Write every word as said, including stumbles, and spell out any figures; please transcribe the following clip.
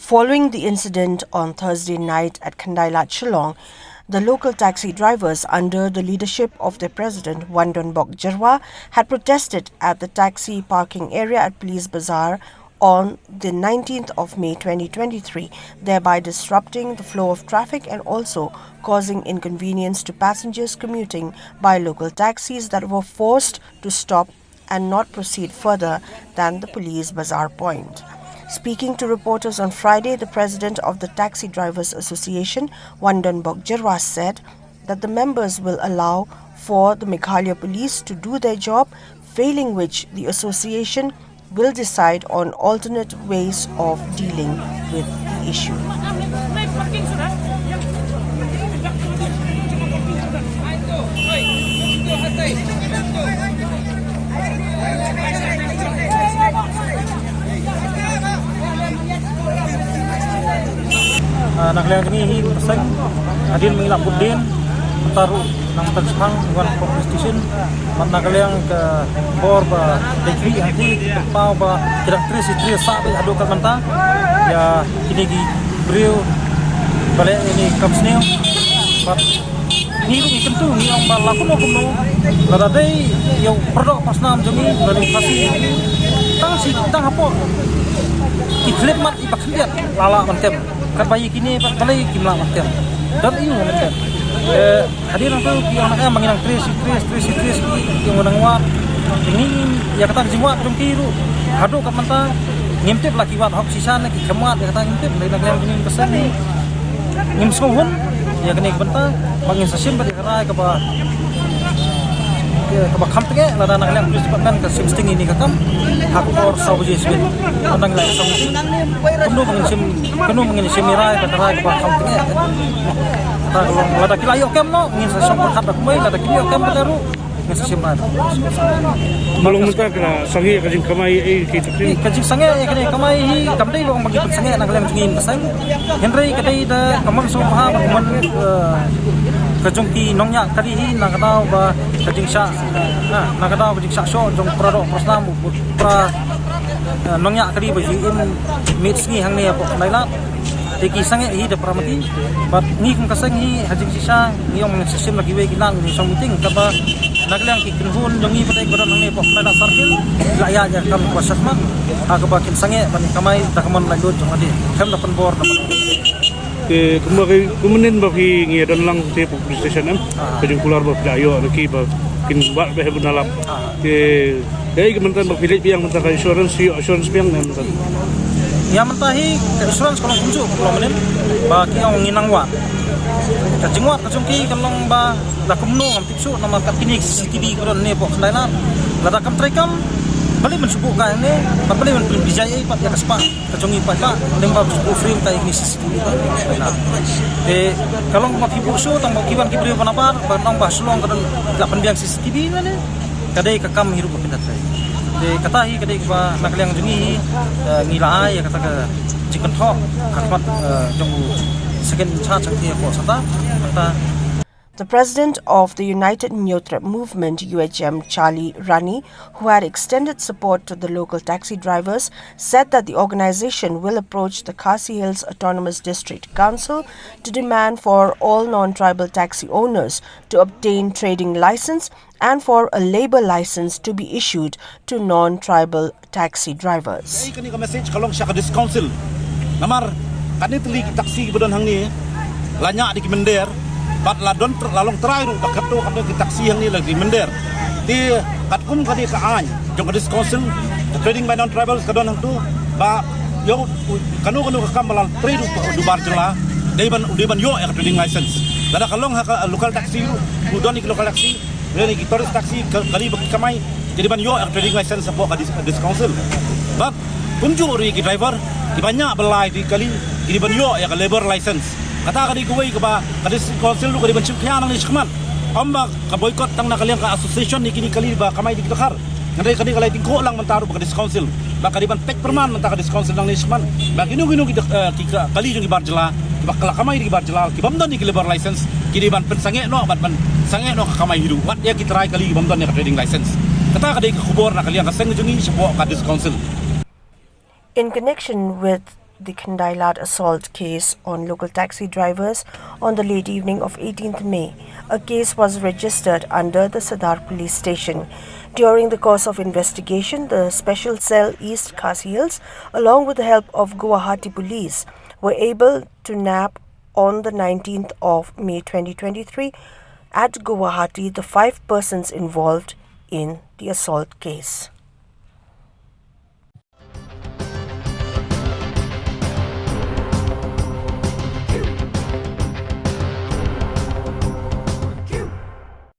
Following the incident on Thursday night at Khyndai Lad, Shillong, the local taxi drivers, under the leadership of their president, Wandonbok Jyrwa, had protested at the taxi parking area at Police Bazar on the nineteenth of May twenty twenty-three, thereby disrupting the flow of traffic and also causing inconvenience to passengers commuting by local taxis that were forced to stop and not proceed further than the Police Bazar point. Speaking to reporters on Friday, the president of the Taxi Drivers Association, Wandonbok Jyrwa, said that the members will allow for the Meghalaya Police to do their job, failing which the association will decide on alternate ways of dealing with the issue. Ah, na ka liang jong ngi hi ka seng, hadien ba ngi la put dien, mynta ruh nang tang shipang wan police station, bad na ka liang ka bor ba dei kri hangti ki paw ba ki dang trei shi trei sah beit haduh katne mynta ïa kine ki briew ba leh ïa kine ki kam sniew. Bad ngi ruh ngi kyntu, ngi ong ba la kumno kumno, lada dei ïa u pyrdoh pansnam jong ngi, lada ngi phasi tang shi tang hapoh ki khyllipmat iba khyndiat la lah ban tem. Katba ïa kine pat balei kim lah ban tem. Don ïa u ban tem. Eh, hadien nangta ki ong nang em ba ngi nang trei shi trei, trei shi trei, ki ong nang wad. Ngi ïa kata ka jingwad jong ki ruh haduh katne mynta ngim tip la ki wad hok shisha ne ki khlem wad, ïa kata ngim tip. Dei na ka liang jong ngi ka seng ngi ngim sngewhun ïa kane ka bynta, ba ngin sa shim bad ïa ka rai kaba, kaba kham tngen. Lada na ka liang police department ka shim sting ïa kane ka kam ha ka por saw baje shibit, nang lai saw baje. Kumno ba ngin shim, kumno ba ngin shim ïa rai, ka rai kaba kham tngen. Lada ki la ïoh kem noh ngin sa shong pyrkhat da kumwei, lada kim ïoh kem pat ruh ngin sa shim rai. Kumba long mynta ka la sangeh ka jingkamai, eh, ki takti. Ka jingsangeh, eh, ka jingkamai hi kam dei long ba ngi pynsangeh na ka liang jong ngi ka seng. Hynrei ka dei da ka mon sngewbha bad ka mon, eh, ka jong ki nongñiah kali hi na ka daw ba ka jingshah, eh, na ka daw ka jingshah shoh jong para doh para snam, para, eh, nongñiah kali ba ju im miet sngi hangne hapoh Khyndai Lad. Te ki sangeh hi da para mati. Bad ngi kum ka seng hi ha jingshisha ngi ong ngin sa shim la kiwei ki nang, ngin shong meeting, kaba na ka liang ki kynhun jong ngi pat ba don hangne hapoh Khyndai Lad Circle la ïa ïa kam kaba shakhmat ha kaba kin sangeh ban ïa kamai da ka mon laitluid jong lade, khlem da pynbor da pynbor. Te kumba ki, kumba nin ba phi ngi don lang te police station em. Ah. Ka jingkular ba phi la ïoh na ki ba kin wad ba he bun alap. Ah. Te dei ka mynta ba phi leit biang mynta ka insurance, ïoh assurance biang ne mynta. Ïa mynta hi ka insurance ka long kumjuh ka long mynnin ba ki ong ngi nang wad. Ka jingwad ka jong ki ka long ba la kumno ngam tip shuh namar kat kine C C T V ka don ne hapoh Khyndai Lad. Lada kam trei kam balei ban shu buh ka ne, balei ban pynbijai ei pat ïa ka spah ka jong ngi paidbah, lyngba ba shu buh frame ka ïa kine C C T V. Te ka long ba phi buh shuh tang ba ki wan ki briew ba nabar ba nong ba shu long ka don la pynbiang C C T V lane. Ka dei ka kam hi ruh ba pynda trei. Te kata hi ka dei kaba na ka liang jong ngi hi, eh, ngi la ai ïa kata ka jingkynthoh ha khmat, eh, jong u second in charge jong ki hapoh Sata. Kata The president of the United Hynñiewtrep Movement, U H M, Charlie Rani, who had extended support to the local taxi drivers, said that the organization will approach the Khasi Hills Autonomous District Council to demand for all non-tribal taxi owners to obtain trading license and for a labour license to be issued to non-tribal taxi drivers. Kane ka message ka long sha ka District Council. Namar kane tylli ki taxi kiba don hangne la ñiah da ki mynder bad la don tr-, la long trai ruh ba katto katne ki taxi hangne la ki mynder. Te katkum kane ka aiñ jong ka District Council, ka trading by non-tribals ka don hangto ba ïoh kano kano ka kam ba la trei ruh u bar jylla dei ban, dei ban ïoh ïa ka trading license. Lada ka long ha ka local taxi ruh, u don ïa ki local taxi, lane ki tourist taxi, ka-, kali ba ki kamai, ki dei ban ïoh ïa ka trading license hapoh ka dis-, District Council. Bad kumjuh ruh ïa ki driver kiba ñiah ban lai ïa ki kali, ki dei ban ïoh ïa ka labour license. Kata ka dei kawei kaba ka District Council ruh ka dei ban shim khia nangne shakhmat. Ym ba ka boycott tang na ka liang ka association ïa kine ki kali ba kamai da ki dkhar. Hynrei ka dei ka lai tyngkhuh lang mynta ruh ba ka District Council ba ka dei ban peit pyrman mynta ka District Council nangne shakhmat ba kino kino ki dak-, eh, ki ka-, kali jong ki bar jylla kiba la kamai da ki bar jylla, ki bym don ïa ki labour license, ki dei ban pynsangeh noh bad ban sangeh noh ka kamai hi ruh, wat ïa ki trai kali ki bym don ïa ka trading license. Kata ka dei ka khubor na ka liang ka seng jong ngi shapoh ka District Council. In connection with the Khandailat assault case on local taxi drivers on the late evening of eighteenth May, a case was registered under the Sadar Police Station. During the course of investigation, the Special Cell East Khasi Hills, along with the help of Guwahati Police, were able to nab on the nineteenth of May twenty twenty-three at Guwahati the five persons involved in the assault case.